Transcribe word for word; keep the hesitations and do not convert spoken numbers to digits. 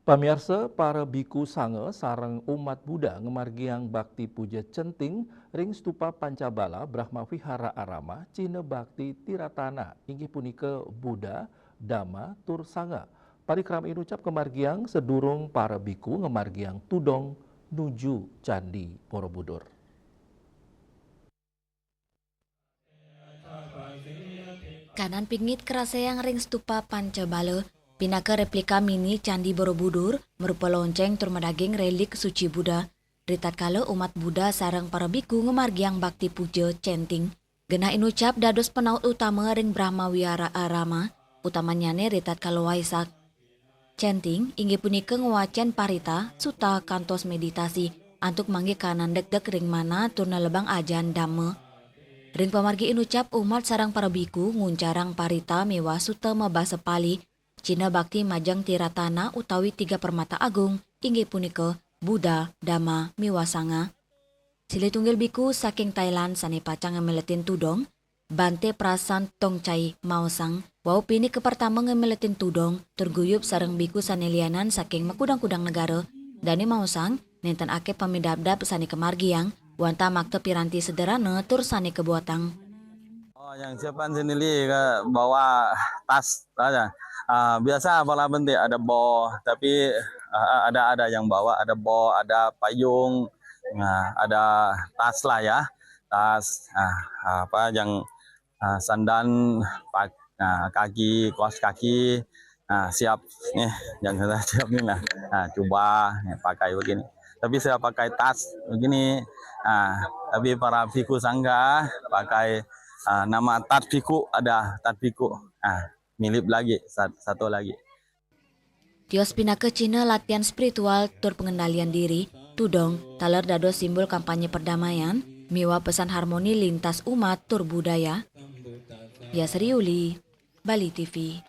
Pamiarsa, para biku sanga sareng umat Buddha ngamargiang bakti puja centing ring stupa Pancabala Brahma Vihara Arama, cihna bakti tiratana, inggih punika Buddha, Dhamma, tur Sangha. Parikrama inucap ngamargiang sadurung para biku ngamargiang tudong nuju Candi Borobudur. Kanan pingit karasayang ring stupa Pancabala, pinaka replika mini Candi Borobudur, marupa lonceng tur madaging relik suci Buddha. Ritatkala umat Buddha sareng para biku ngamargiang bakti puja centing, genah inucap dados panaut utama ring Brahma Vihara Arama, utamannyane ritatkala Waisak. Centing inggih punika ngwacen parita, suta, kantos meditasi, antuk manggih kahanan degdeg ring manah tur nelebang ajahan Dhamma. Ring pamargi inucap umat sareng para biku nguncarang parita miwah suta mabasa Pali, cihna bakti majeng tiratana utawi tiga permata agung, inggih punika Buddha, Dhamma, miwah Sangha. Silih tunggil biku saking Thailand sane pacang ngamiletin tudong, Bante Prasan Tongchai maosang, wau pinih kapertama ngamiletin tudong tur guyub sareng biku sane lianan saking makudang-kudang negara. Dane maosang, nenten akeh pamidabdab sane kamargiang, wantah makta piranti sederhana tur sane kabuatang. Oh, yang siapan sendiri ke bawa tas aja. Ah, biasa para bente ada bo, tapi ah, ada ada yang bawa, ada bo, ada payung, nah, ada tas lah ya, tas, ah, apa yang ah, sandan, pak, ah, kaki, kaos kaki, ah, siap nih, yang sudah siap nih lah. Ah, coba nih, pakai begini. Tapi saya pakai tas begini. Ah, tapi para biku sangga pakai ah, nama tat biku, ada tat biku. Ah, mirip lagi sat- satu lagi. Tios pinaka cihna latihan spiritual tur pengendalian diri, tudong taler dados simbol kampanye perdamaian miwah pesan harmoni lintas umat tur budaya. Yasri Uli, Bali T V.